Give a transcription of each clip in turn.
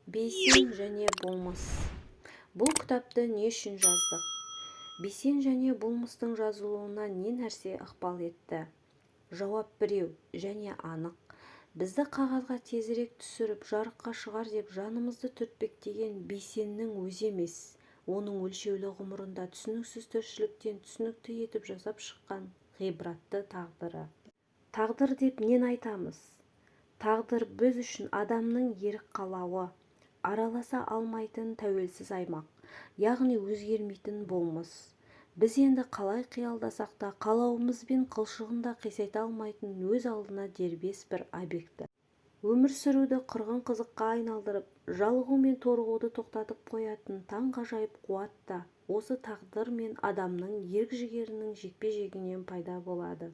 Бейсен және болмыс. Бұл кітапты не үшін жаздық? Бейсен және болмыстың жазылуына не нәрсе ықпал етті? Жауап біреу және анық: бізді қағазға тезірек түсіріп, жарыққа шығар деп жанымызды түртпектеген Бейсеннің өзі емес, оның өлшеулі ғұмырында түсініксіз тіршіліктен түсінікті етіп жасап шыққан ғибратты тағдыры. Тағдыр деп нені айтамыз? Тағдыр біз үшін адамның ерік-қалауы араласа алмайтын тәуелсіз аймақ, яғни өзгермейтін болмыс. Біз енді қалай қиялдасақ та, қалауымызбен қылшығын да қисайта алмайтын өз алдына дербес бір объекті. Өмір сүруді қырғын қызыққа айналдырып, жалығу мен торығуды тоқтатып қоятын таңғажайып қуат та осы тағдыр мен адамның ерік-жігерінің жекпе-жегінен пайда болады.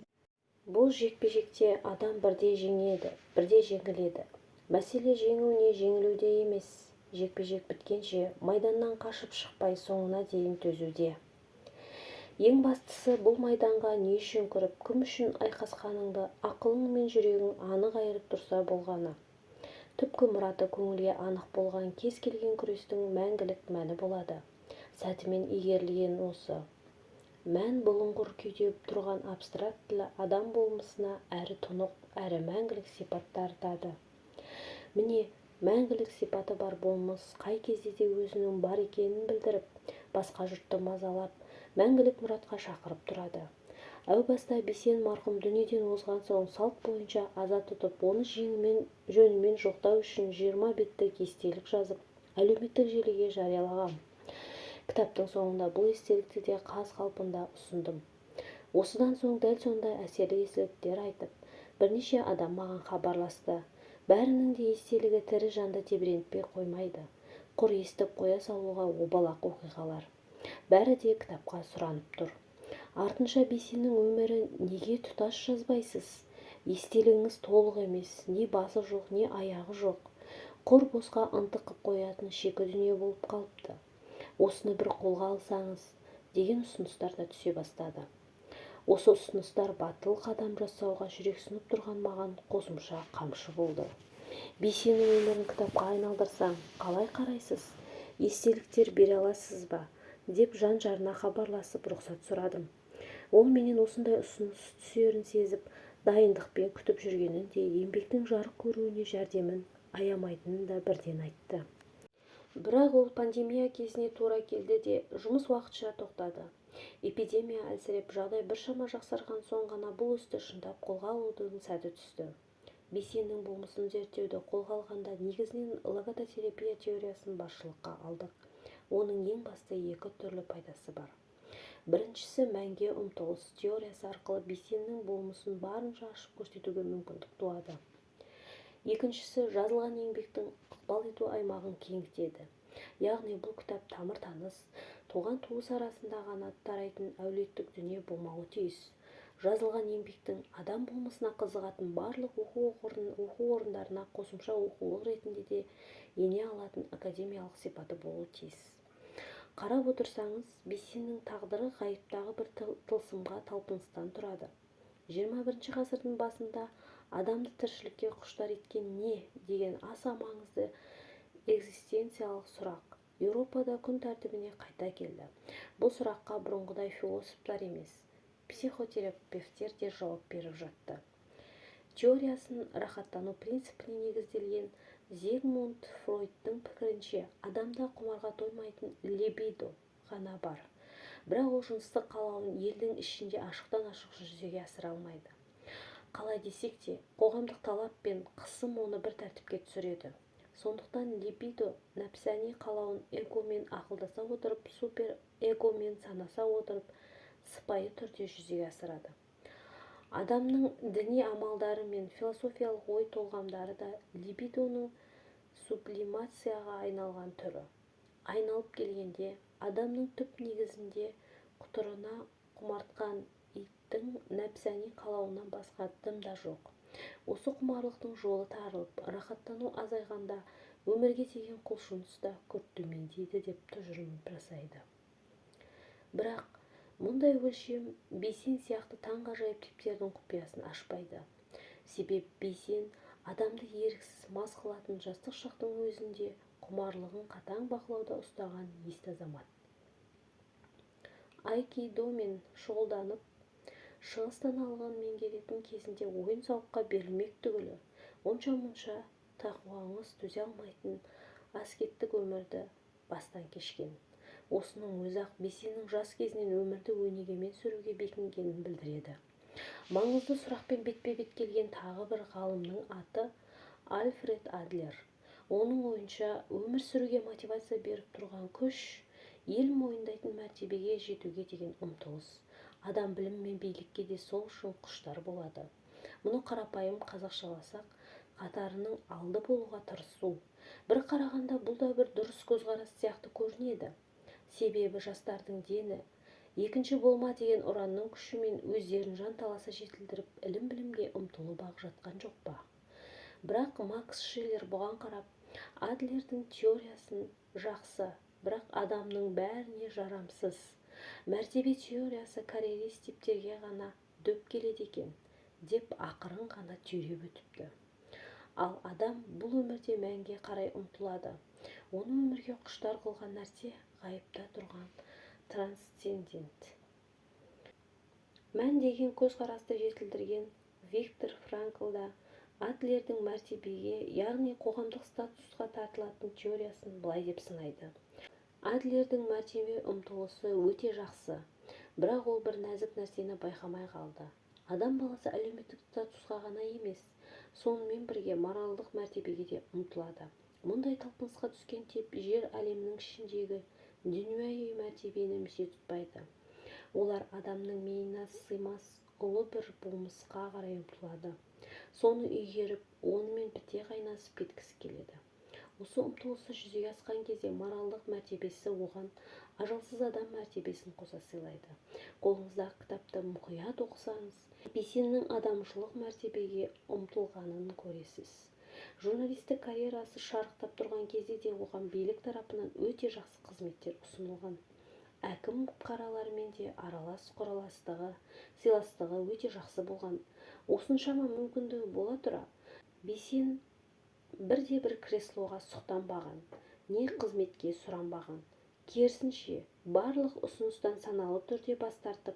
Бұл жекпе-жекте адам бірде жеңеді, бірде жеңіледі. Мәселе жеңу не жеңілуде емес, жекпе-жек біткенше майданнан қашып шықпай, соңына дейін төзуде. Ең бастысы, бұл майданға не үшін кіріп, кім үшін айқасқаныңды ақылың мен жүрегің анық айырып тұрса болғаны. Түпкі мұраты көңілге анық болған кез келген күрестің мәңгілік мәні болады. Сәтімен игерілген осы мән бұлыңғыр күйде тұрған абстрактілі адам болмысына әрі тұнық, әрі мәңгілік сипат дарытады. Міне, мәңгілік сипаты бар болмыс қай кезде де өзінің бар екенін білдіріп, басқа жұртты мазалап, мәңгілік мұратқа шақырып тұрады. Әу баста Бейсен марқұм дүниеден озған соң, салт бойынша аза тұтып, оны жөнімен жоқтау үшін 20 беттік естелік жазып, әлеуметтік желіге жариялағам. Кітаптың соңында бұл естелікті де қаз-қалпында ұсындым. Осыдан соң дәл сондай әсерлі естеліктер айтып, бірнеше адам маған хабарласты. Бәрінің де естелігі тірі жанды тебірентпей қоймайды. Құр естіп қоя салуға обал-ақ оқиғалар. Бәрі де кітапқа сұранып тұр. Артынша Бейсеннің өмірін неге тұтас жазбайсыз? Естелігіңіз толық емес, не басы жоқ, не аяғы жоқ. Құр босқа ынтық қып қоятын шикі дүние болып қалыпты. Осыны бір қолға алсаңыз деген ұсыныстар да түсе бастады. Осы ұсыныстар батыл қадам жасауға жүрексініп тұрған маған қосымша қамшы болды. Бейсеннің өмірін кітапқа айналдырсам, қалай қарайсыз? Естеліктер бере аласыз ба? Деп жан-жарына хабарласып, рұқсат сұрадым. Ол менен осындай ұсыныс түсерін сезіп, дайындықпен күтіп жүргенін де, еңбектің жарық көруіне жәрдемін аямайтынын да бірден айтты. Бірақ ол пандемия кезіне тура келді де, жұмыс уақытша тоқтады. Эпидемия әлсіреп, жағдай біршама жақсарған соң ғана бұл істі шындап қолға алудың сәті түсті. Бейсеннің болмысын зерттеуді қолға алғанда негізінен логотерапия теориясын басшылыққа алдық. Оның ең басты екі түрлі пайдасы бар. Біріншісі, мәнге ұмтылыс теориясы арқылы Бейсеннің болмысын барынша ашып көрсетуге мүмкіндік туады. Екіншісі, жазылған еңбектің ықпал ету аймағын кеңітеді. Яғни бұл кітап тамыр-таныс, туған-туыс арасында ғана тарайтын әулеттік дүние болмауы тиіс. Жазылған еңбектің адам болмысына қызығатын барлық оқу орындарына қосымша оқулық ретінде де ене алатын академиялық сипаты болуы тиіс. Қарап отырсаңыз, Бейсеннің тағдыры ғайыптағы бір тылсымға талпыныстан тұрады. 21-ші ғасырдың басында адамды тіршілікке құштар еткен не деген аса маңызды экзистенциялық сұрақ Еуропада күн тәртібіне қайта келді. Бұл сұраққа бұрынғыдай философтар емес, психотерапевтер де жауап беріп жатты. Теориясын рахаттану принципіне негізделген Зигмунд Фройдтың пікірінше, адамда құмарға тоймайтын либидо ғана бар. Бірақ ол жыныстық қалауын елдің ішінде ашықтан-ашық жүзеге асыра алмайды. Қалай десек те, қоғамдық талап пен қысым оны бір тәртіпке түсіреді. Сондықтан либидо нәпсәни қалауын эгомен ақылдаса отырып, супер-эгомен санаса отырып, сыпайы түрде жүзеге асырады. Адамның діни амалдары мен философиялық ой-толғамдары да либидоның сублимацияға айналған түрі. Айналып келгенде, адамның түп негізінде құтырына құмартқан иттің нәпсәни қалауынан басқа дым да жоқ. Осы құмарлықтың жолы тарылып, рахаттану азайғанда өмірге деген құлшыныс та күрт төмендейді деп тұжырым жасайды. Бірақ мұндай өлшем Бейсен сияқты таңғажайып типтердің құпиясын ашпайды. Себебі Бейсен Адамды еріксіз мас қылатын жастық шақтың өзінде құмарлығын қатаң бақылауда ұстаған есті азамат. Айкидомен шұғылданып, шығыс даналығын меңгеретін кезінде ойын-сауыққа берілмек түгілі, онша-мұнша тақуаңыз төзе алмайтын аскеттік өмірді бастан кешкен. Осының өзі-ақ Бейсеннің жас кезінен өмірді өнегемен сүруге бекінгенін білдіреді. Маңызды сұрақпен бетпе-бет келген тағы бір ғалымның аты Альфред Адлер. Оның ойынша, өмір сүруге мотивация беріп тұрған күш – ел мойындайтын мәртебеге жетуге деген ұмтылыс. Адам білім мен билікке де сол үшін құштар болады. Мұны қарапайым қазақшаласақ, қатарының алды болуға тырысу. Бір қарағанда, бұл да бір дұрыс көзқарас сияқты көрінеді. Себебі жастардың дені «екінші болма» деген ұранның күшімен өздерін жанталаса жетілдіріп, ілім-білімге ұмтылып-ақ жатқан жоқ па? Бірақ Макс Шиллер бұған қарап, Адлердің теориясы жақсы, бірақ адамның бәріне жарамсыз. Мәртебе теориясы карьерист типтерге ғана дөп келеді екен, деп ақырын ғана түйреп өтіпті. Ал адам бұл өмірде мәнге қарай ұмтылады. Оны өмірге құштар қылған нәрсе – ғайыпта тұрған трансцендент мән деген көзқарасты жетілдірген Виктор Франкл да Адлердің мәртебеге, яғни қоғамдық статусқа тартылатын теориясын былай деп сынайды: «Адлердің мәртебе ұмтылысы өте жақсы, бірақ ол бір нәзік нәрсені байқамай қалды. Адам баласы әлеуметтік статусқа ғана емес, сонымен бірге моральдық мәртебеге де ұмтылады. Мұндай талпынысқа түскен тип жер әлемінің ішіндегі дүнияуи мәртебені місе тұтпайды. Олар адамның миына сыймас ұлы бір болмысқа қарай ұмтылады, соны игеріп, онымен біте қайнасып кеткісі келеді. Осы ұмтылысы жүзеге асқан кезде моральдық мәртебесі оған ажалсыз адам мәртебесін қоса сыйлайды». Қолыңыздағы кітапты мұқият оқысаңыз, Бейсеннің адамшылық мәртебеге ұмтылғанын көресіз. Журналистік карьерасы шарықтап тұрған кезде де оған билік тарапынан өте жақсы қызметтер ұсынылған. Әкім қаралармен де аралас-құраластығы, сыйластығы өте жақсы болған. Осыншама мүмкіндігі бола тұра, Бейсен бірде-бір креслоға сұқтанбаған, не қызметке сұранбаған. Керісінше, барлық ұсыныстан саналы түрде бас тартып,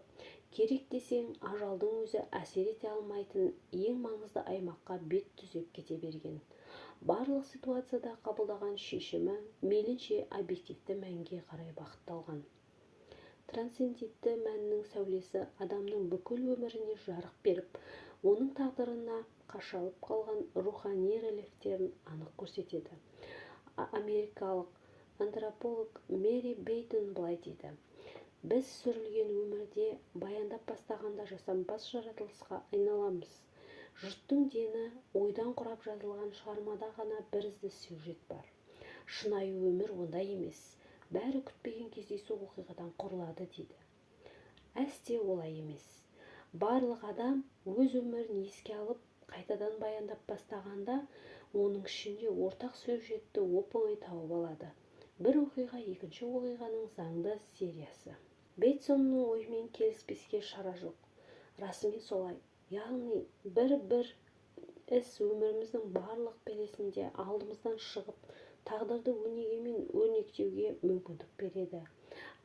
керек десең, ажалдың өзі әсер ете алмайтын ең маңызды аймаққа бет түзеп кете берген. Барлық ситуацияда қабылдаған шешімі мейлінше объективті мәнге қарай бағытталған. Трансцендентті мәннің сәулесі адамның бүкіл өміріне жарық беріп, оның тағдырына қашалып қалған рухани рельефтерін анық көрсетеді. Америкалық антрополог Мэри Бейтон былай дейді: «Біз сүрілген өмірді баяндап бастағанда, жасампаз жаратылысқа айналамыз. Жұрттың дені ойдан құрап жазылған шығармада ғана бірізді сюжет бар. Шынайы өмір ондай емес, бәрі күтпеген кездейсоқ оқиғадан құрылады», – дейді. Әсте олай емес. Барлық адам өз өмірін еске алып, қайтадан баяндап бастағанда, оның ішінде ортақ сюжетті оп-оңай тауып алады. Бір оқиға – екінші оқиғаның заңды сериясы. Бейтсонның ойымен келіспеске шара жоқ. Расымен солай. Яғни бір-бір іс өміріміздің барлық белесінде алдымыздан шығып, тағдырды өнегемен өрнектеуге мүмкіндік береді.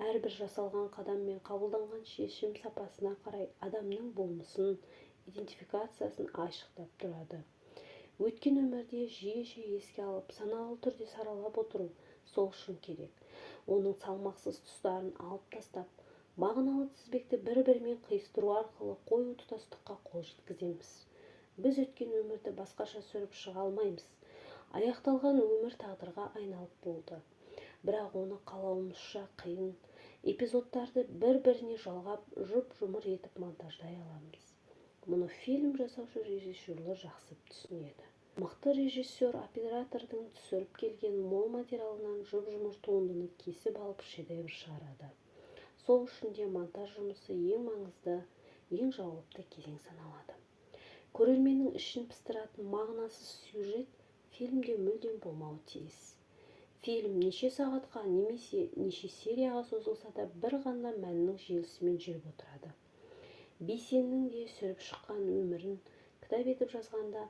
Әрбір жасалған қадам мен қабылданған шешім сапасына қарай адамның болмысын, идентификациясын айшықтап тұрады. Өткен өмірді жиі-жиі еске алып, саналы түрде саралап отыру сол үшін керек. Оның салмақсыз тұстарын алып тастап, мағыналы тізбекті бір-бірімен қиыстыру арқылы қою тұтастыққа қол жеткіземіз. Біз өткен өмірді басқаша сүріп шыға алмаймыз. Аяқталған өмір тағдырға айналып болды. Бірақ оны қалауымызша қиын эпизодтарды бір-біріне жалғап, жұп-жұмыр етіп монтаждай аламыз. Мұны фильм жасаушы режиссерлер жақсы түсінеді. Мықты режиссер оператордың түсіріп келген мол материалынан жұп-жұмыр туындыны кесіп алып, шедевр шығарады. Сол үшін де монтаж жұмысы ең маңызды, ең жауапты кезең саналады. Көрерменнің ішін пыстыратын мағынасыз сюжет фильмде мүлдем болмауы тиіс. Фильм неше сағатқа немесе неше серияға созылса да, бір ғана мәннің желісімен жүріп отырады. Бейсеннің де сүріп шыққан өмірін кітап етіп жазғанда,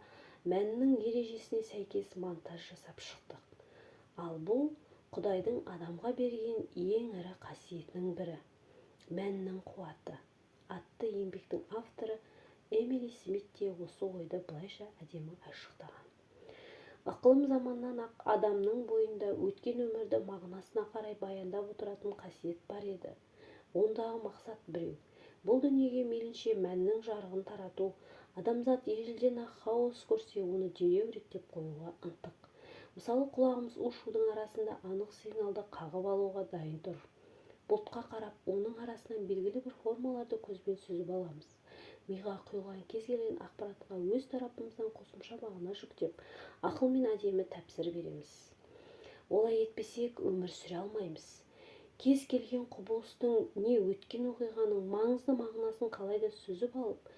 Мәннің ережесіне сәйкес монтаж жасап шықтық. Ал бұл Құдайдың адамға берген ең ірі қасиетінің бірі – мәннің қуаты атты еңбектің авторы Эмили Смит те осы ойды былайша әдемі айшықтаған: Ықылым заманнан-ақ адамның бойында өткен өмірді мағынасына қарай баяндап отыратын қасиет бар еді. Ондағы мақсат біреу: бұл дүниеге мейлінше мәннің жарығын тарату. Адамзат ежелден-ақ хаос көрсе, оны дереу реттеп қоюға ынтық. Мысалы, құлағымыз у-шудың арасында анық сигналды қағып алуға дайын тұр. Бұлтқа қарап, оның арасынан белгілі бір формаларды көзбен сүзіп аламыз. Миға құйылған кез келген ақпаратқа өз тарапымыздан қосымша мағына жүктеп, ақылмен әдемі тәпсір береміз. Олай етпесек, өмір сүре алмаймыз. Кез келген құбылыстың не өткен оқиғаның маңызды мағынасын қалай да сүзіп алып,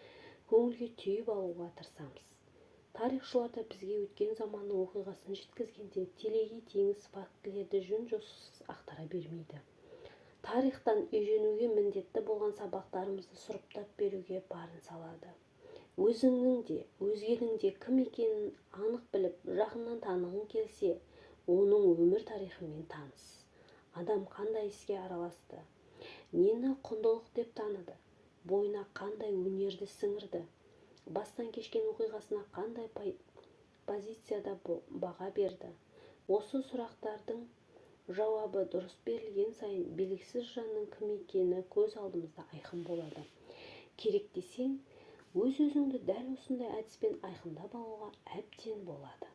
көңілге түйіп алуға тырысамыз. Тарихшылар да бізге өткен заманның оқиғасын жеткізгенде телегей-теңіз фактілерді жөн-жосықсыз ақтара бермейді. Тарихтан үйренуге міндетті болған сабақтарымызды сұрыптап беруге барын салады. Өзіңнің де, өзгенің де кім екенін анық біліп, жақыннан танығың келсе, оның өмір тарихымен таныс. Адам қандай іске араласты, нені құндылық деп таныды, бойына қандай өнерді сіңірді, бастан кешкен оқиғасына қандай позицияда баға берді? Осы сұрақтардың жауабы дұрыс берілген сайын белгісіз жанның кім екені көз алдымызда айқын болады. Керек десең, өз-өзіңді дәл осындай әдіспен айқындап алуға әбден болады.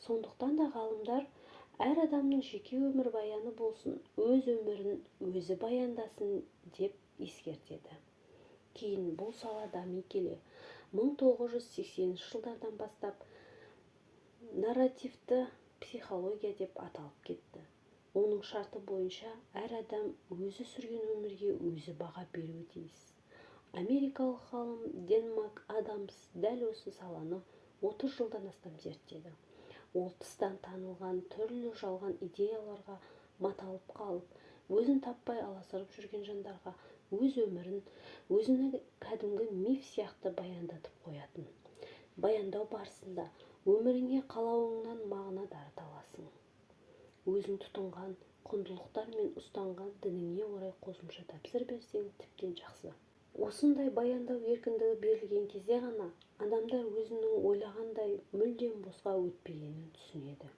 Сондықтан да ғалымдар әр адамның жеке өмірбаяны болсын, өз өмірін өзі баяндасын деп ескертеді. Кейін бұл сала дами келе, 1980 жылдардан бастап нарративті психология деп аталып кетті. Оның шарты бойынша, әр адам өзі сүрген өмірге өзі баға беруі тиіс. Америкалық ғалым Дэн МакАдамс дәл осы саланы 30 жылдан астам зерттеді. Ол тыстан таңылған түрлі жалған идеяларға маталып қалып, өзін таппай аласұрып жүрген жандарға өз өмірін өзіне кәдімгі миф сияқты баяндатып қоятын. Баяндау барысында өміріңе қалауыңнан мағына дарыта аласың. Өзің тұтынған құндылықтар мен ұстанған дініңе орай қосымша тәпсір берсең, тіптен жақсы. Осындай баяндау еркіндігі берілген кезде ғана адамдар өзінің ойлағандай мүлдем босқа өтпегенін түсінеді.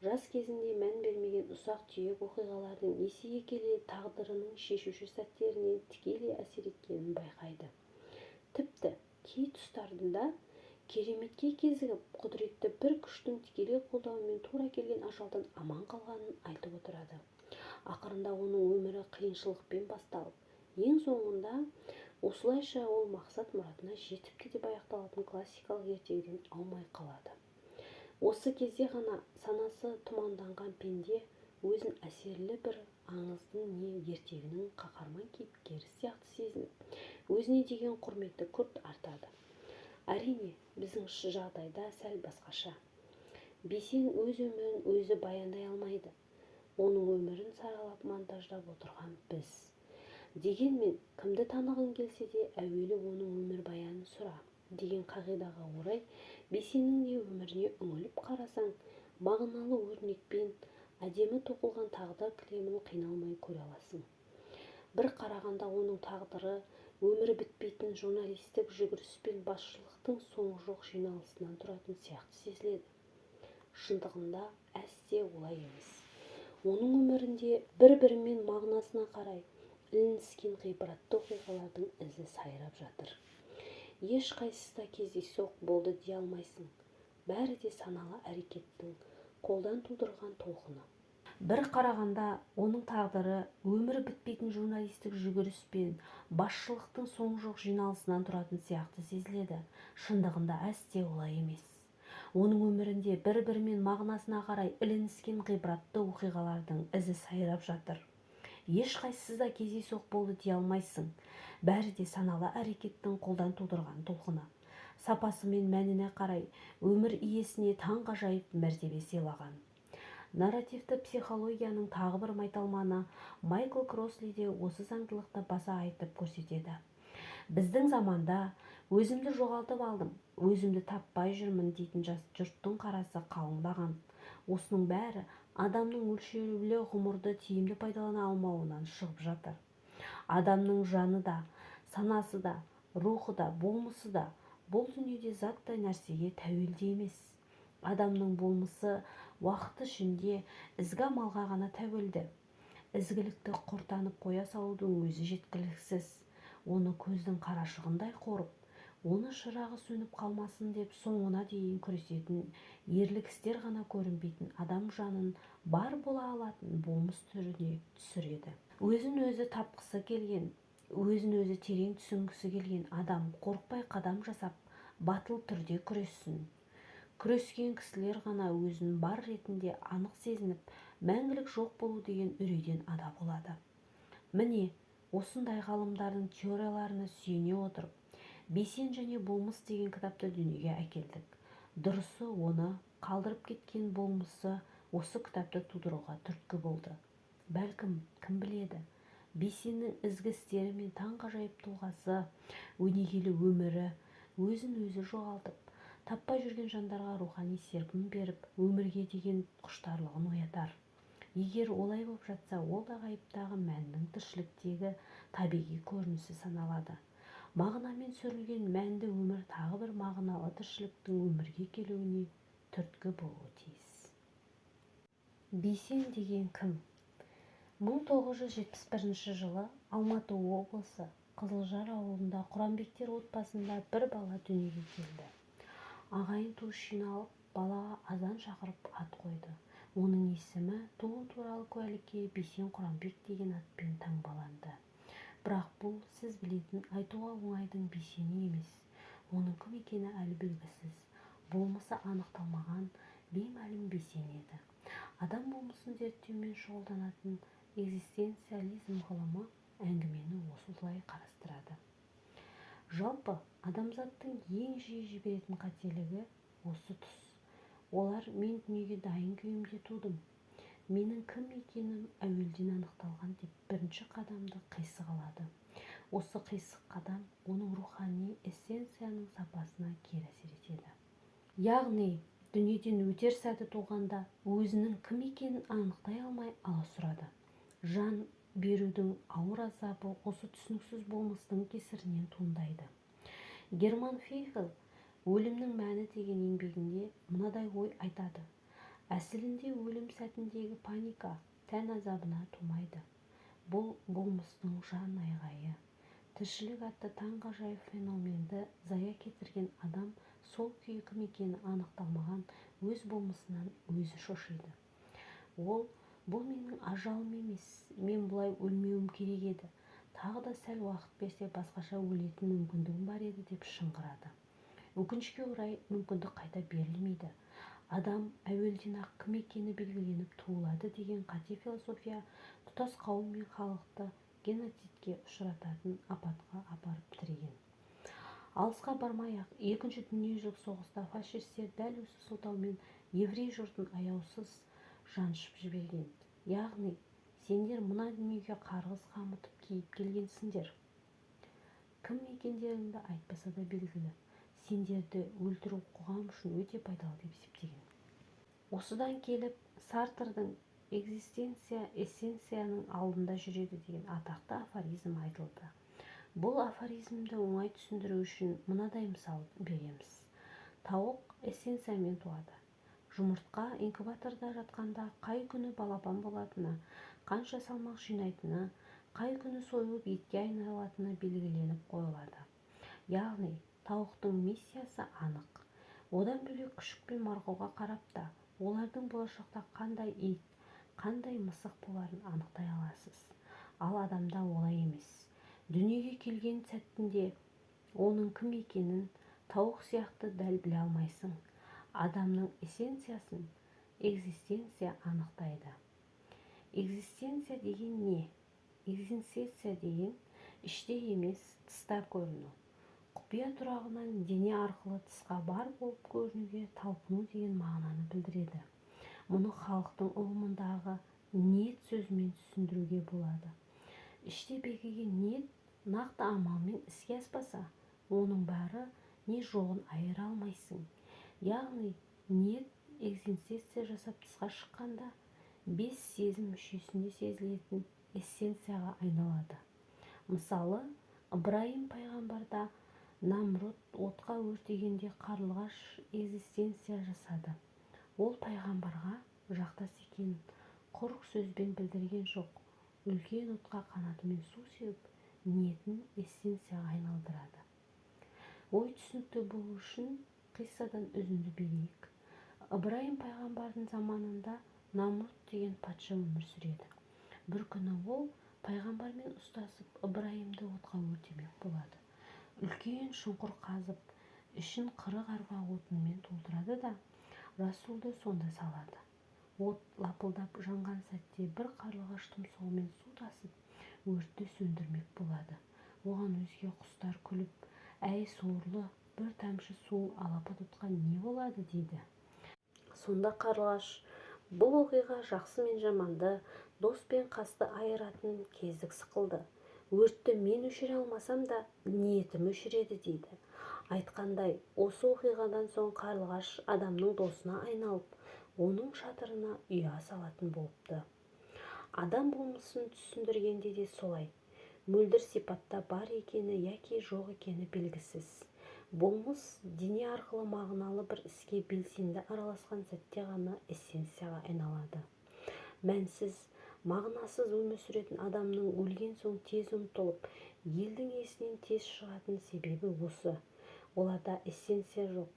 Жас кезінде мән бермеген ұсақ-түйек оқиғалардың есейе келе тағдырының шешуші сәттеріне тікелей әсер еткенін байқайды. Тіпті кей тұстарында кереметке кезігіп, құдіретті бір күштің тікелей қолдауымен тура келген ажалдан аман қалғанын айтып отырады. Ақырында оның өмірі қиыншылықпен басталып, ең соңында осылайша ол мақсат-мұратына жетіпті деп аяқталатын классикалық ертегіден аумай қалады. Осы кезде ғана санасы тұманданған пенде өзін әсерлі бір аңыздың не ертегінің қаһарман кейіпкері сияқты сезініп, өзіне деген құрметі күрт артады. Әрине, біздің жағдайда сәл басқаша. Бейсен өз өмірін өзі баяндай алмайды. Оның өмірін саралап, монтаждап отырған біз. Дегенмен, кімді танығың келсе де, әуелі оның өмірбаянын сұра деген қағидаға орай, Бейсеннің де өміріне үңіліп қарасаң, мағыналы өрнекпен әдемі тоқылған тағдыр кілемін қиналмай көре аласың. Бір қарағанда, оның тағдыры өмірі бітпейтін журналистік жүгіріс пен басшылықтың соңы жоқ жиналысынан тұратын сияқты сезіледі. Шындығында әсте олай емес. Оның өмірінде бір-бірімен мағынасына қарай ілініскен ғибратты оқиғалардың ізі сайрап жатыр. Ешқайсысы да кездейсоқ болды дей алмайсың. Бәрі де саналы әрекеттің қолдан тудырған толқыны. Бір қарағанда, оның тағдыры өмірі бітпейтін журналистік жүгіріс пен басшылықтың соңы жоқ жиналысынан тұратын сияқты сезіледі. Шындығында әсте олай емес. Оның өмірінде бір-бірімен мағынасына қарай ілініскен ғибратты оқиғалардың ізі сайрап жатыр. Ешқайсысы да кездейсоқ болды дей алмайсың. Бәрі де саналы әрекеттің қолдан тудырған толқыны. Сапасы мен мәніне қарай өмір иесіне таңғажайып мәртебе сыйлаған. Нарративті психологияның тағы бір майталманы Майкл Кросли де осы заңдылықты баса айтып көрсетеді. Біздің заманда өзімді жоғалтып алдым, өзімді таппай жүрмін дейтін жас жұрттың қарасы қалыңдаған. Осының бәрі адамның өлшеулі ғұмырды тиімді пайдалана алмауынан шығып жатыр. Адамның жаны да, санасы да, рухы да, болмысы да бұл дүниеде заттай нәрсеге тәуелді емес. Адамның болмысы уақыт ішінде ізгі амалға ғана тәуелді. Ізгілікті құртанып қоя салудың өзі жеткіліксіз. Оны көздің қарашығындай қорып, оны шырағы сөніп қалмасын деп соңына дейін күресетін ерлік істер ғана көрінбейтін адам жанын бар бола алатын болмыс түріне түсіреді. Өзін-өзі тапқысы келген, өзін-өзі терең түсінгісі келген адам қорықпай қадам жасап, батыл түрде күрессін. Күрескен кісілер ғана өзін бар ретінде анық сезініп, мәңгілік жоқ болу деген үрейден ада болады. Міне, осындай ғалымдардың теорияларына сүйене отырып, «Бейсен және болмыс» деген кітапты дүниеге әкелдік. Дұрысы, оны қалдырып кеткен болмысы осы кітапты тудыруға түрткі болды. Бәлкім, кім біледі, Бейсеннің ізгі істері мен таңғажайып тұлғасы, өнегелі өмірі өзін-өзі жоғалтып, таппай жүрген жандарға рухани серпін беріп, өмірге деген құштарлығын оятар. Егер олай болып жатса, ол да ғайыптағы мәннің тіршіліктегі табиғи көрінісі саналады. Мағынамен сүрілген мәнді өмір тағы бір мағыналы тіршіліктің өмірге келуіне түрткі болуы тиіс. Бейсен деген кім? 1971 жылы Алматы облысы Қызылжар ауылында Құранбектер отбасында бір бала дүниеге келді. Ағайын-туыс жиналып, балаға азан шақырып ат қойды. Оның есімі туу туралы куәлікке Бейсен Құранбек деген атпен таңбаланды. Бірақ бұл сіз білетін айтуға оңайдың Бейсені емес. Оның кім екені әлі белгісіз, болмысы анықталмаған беймәлім Бейсен еді. Адам болмысын зерттеумен шұғылданатын экзистенциализм ғылымы әңгімені осылай қарастырады. Жалпы, адамзаттың ең жиі жіберетін қателігі осы тұс. Олар мен дүниеге дайын күйімде тудым, менің кім екенім әуелден анықталған деп бірінші қадамды қисық алады. Осы қисық қадам оның рухани эссенцияның сапасына кері әсер етеді. Яғни, дүниеден өтер сәті туғанда өзінің кім екенін анықтай алмай аласұрады. Жан берудің ауыр азабы осы түсініксіз болмыстың кесірінен туындайды. Герман Фейхел «Өлімнің мәні» деген еңбегінде мынадай ой айтады: әсілінде өлім сәтіндегі паника тән азабына тумайды. Бұл болмыстың жан айғайы. Тіршілік атты таңғажайып феноменді зая кетірген адам сол күйі кім екені анықталмаған өз болмысынан өзі шошиды. Ол бұл менің ажалым емес, мен бұлай өлмеуім керек еді, тағы да сәл уақыт берсе басқаша өлетін мүмкіндігім бар еді деп шыңғырады. Өкінішке орай, мүмкіндік қайта берілмейді. Адам әуелден-ақ кім екені белгіленіп туылады деген қате философия тұтас қауым мен халықты геноцидке ұшырататын апатқа апарып тіреген. Алысқа бармай-ақ, Екінші дүниежүзілік соғыста фашистер дәл осы сылтаумен еврей жұртын аяусыз жаншып жіберген. Яғни, сендер мына дүниеге қарғыс қамытып киіп келгенсіңдер. Кім екендеріңді айтпаса да белгілі. Сендерді өлтіру қоғам үшін өте пайдалы деп есептеген. Осыдан келіп Сартрдың экзистенция эссенцияның алдында жүреді деген атақты афоризм айтылды. Бұл афоризмді оңай түсіндіру үшін мынадай мысал береміз. Тауық эссенциямен туады. Жұмыртқа инкубаторда жатқанда қай күні балапан болатыны, қанша салмақ жинайтыны, қай күні сойылып етке айналатыны белгіленіп қойылады. Яғни, тауықтың миссиясы анық. Одан бөлек күшік пен марқауға қарап та олардың болашақта қандай ит, қандай мысық боларын анықтай аласыз. Ал адамда олай емес. Дүниеге келген сәтінде оның кім екенін тауық сияқты дәл біле алмайсың. Адамның эссенциясын экзистенция анықтайды. Экзистенция деген не? Экзистенция деген іште емес, тыста көріну. Құпия тұрағынан дене арқылы тысқа бар болып көрінуге талпыну деген мағынаны білдіреді. Мұны халықтың ұғымындағы ниет сөзімен түсіндіруге болады. Іште бекіген ниет Нақты амалмен іске аспаса, оның бары не жоғын айыра алмайсың. Яғни, ниет экзистенция жасап тысқа шыққанда, бес сезім мүшесінде сезілетін эссенцияға айналады. Мысалы, Ыбырайым пайғамбарды Намрұд отқа өртегенде қарлығаш экзистенция жасады. Ол пайғамбарға жақтас екенін құр сөзбен білдірген жоқ, үлкен отқа қанатымен су сеуіп, ниетін эссенцияға айналдырады. Ой түсінікті болу үшін қиссадан үзінді берейік. Ыбырайым пайғамбардың заманында Намрұд деген патша өмір сүреді. Бір күні ол пайғамбармен ұстасып, Ыбырайымды отқа өртемек болады. Үлкен шұңқыр қазып, ішін 40 арба отынмен толтырады да, Расулды сонда салады. От лапылдап жанған сәтте бір қарлығаш тұмсығымен су тасып, өртті сөндірмек болады. Оған өзге құстар күліп, «Әй, сорлы, бір тамшы суың алапат отқа не болады?» дейді. Сонда қарлығаш: «Бұл оқиға жақсы мен жаманды, дос пен қасты айыратын кездік сықылды. Өртті мен өшіре алмасам да, ниетім өшіреді», дейді. Айтқандай, осы оқиғадан соң қарлығаш адамның досына айналып, оның шатырына ұя салатын болыпты. Адам болмысын түсіндіргенде де солай. Мөлдір сипатта бар екені яки жоқ екені белгісіз. Болмыс дене арқылы мағыналы бір іске белсенді араласқан сәтте ғана эссенцияға айналады. Мәнсіз, мағынасыз өмір сүретін адамның өлген соң тез ұмытылып, елдің есінен тез шығатын себебі осы. Оларда эссенция жоқ.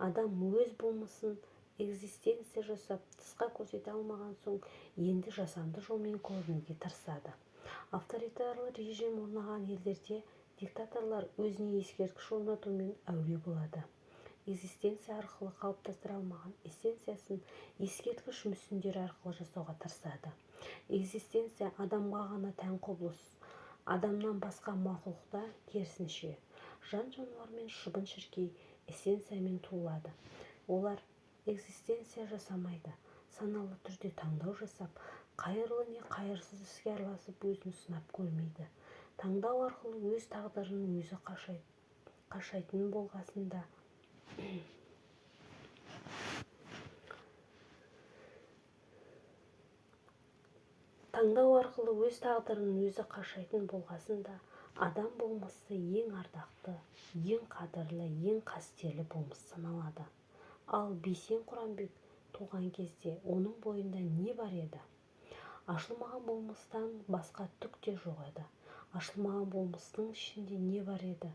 Адам өз болмысын экзистенция жасап, тысқа көрсете алмаған соң, енді жасанды жолмен көрінуге тырысады. Авторитарлы режим орнаған елдерде диктаторлар өзіне ескерткіш орнатумен әуре болады. Экзистенция арқылы қалыптастыра алмаған эссенциясын ескерткіш мүсіндері арқылы жасауға тырысады. Экзистенция адамға ғана тән құбылыс. Адамнан басқа мақұлықта керісінше. Жан-жануар мен шыбын-шіркей эссенциямен туылады. Олар экзистенция жасамайды, саналы түрде таңдау жасап, қайырлы не қайырсыз іске араласып өзін сынап көрмейді. Таңдау арқылы өз тағдырын өзі қашайтын болғасын да Таңдау арқылы өз тағдырын өзі қашайтын болғасын да адам болмысы ең ардақты, ең қадірлі, ең қастерлі болмыс саналады. Ал Бейсен Құранбек туған кезде оның бойында не бар еді? Ашылмаған болмыстан басқа түк те жоқ еді. Ашылмаған болмыстың ішінде не бар еді?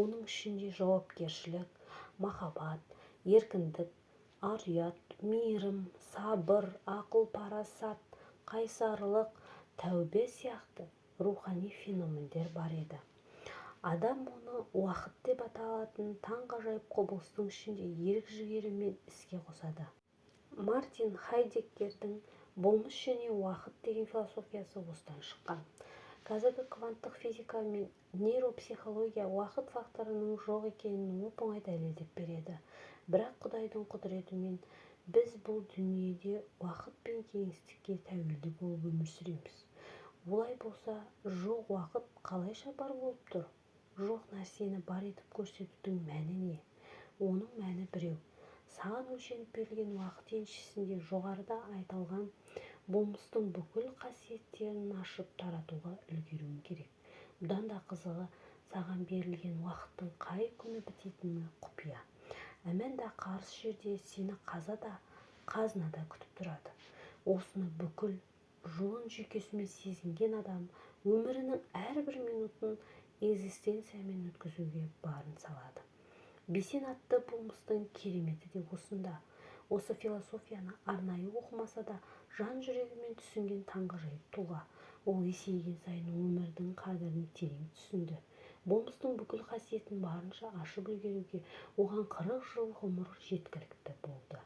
Оның ішінде жауапкершілік, махаббат, еркіндік, ар-ұят, мейірім, сабыр, ақыл-парасат, қайсарлық, тәубе сияқты рухани феномендер бар еді. Адам оны уақыт деп аталатын таңғажайып құбылыстың ішінде ерік-жігерімен іске қосады. Мартин Хайдеггердің болмыс және уақыт деген философиясы осыдан шыққан. Қазіргі кванттық физика мен нейропсихология уақыт факторының жоқ екенін оп-оңай дәлелдеп береді. Бірақ Құдайдың құдіретімен біз бұл дүниеде уақыт пен кеңістікке тәуелді болып өмір сүреміз. Олай болса, жоқ уақыт қалайша бар болып тұр? Жоқ нәрсені бар етіп көрсетудің мәні не? Оның мәні біреу. Саған өлшеніп берілген уақыт еншісінде жоғарыда айталған болмыстың бүкіл қасиеттерін ашып таратуға үлгеруің керек. Бұдан да қызығы, саған берілген уақыттың қай күні бітетіні құпия. Әмән да қарыс жерде сені қаза да, қазына да күтіп тұрады. Осыны бүкіл жұлын жүйкесімен сезінген адам өмірінің әрбір минутын экзистенциямен өткізуге барын салады. Бейсен атты болмыстың кереметі де осында. Осы философияны арнайы оқымаса да жан жүрегімен түсінген таңғажайып тұлға. Ол есейген сайын өмірдің қадірін терең түсінді. Болмыстың бүкіл қасиетін барынша ашып үлгеруге оған 40 жыл ғұмыр жеткілікті болды.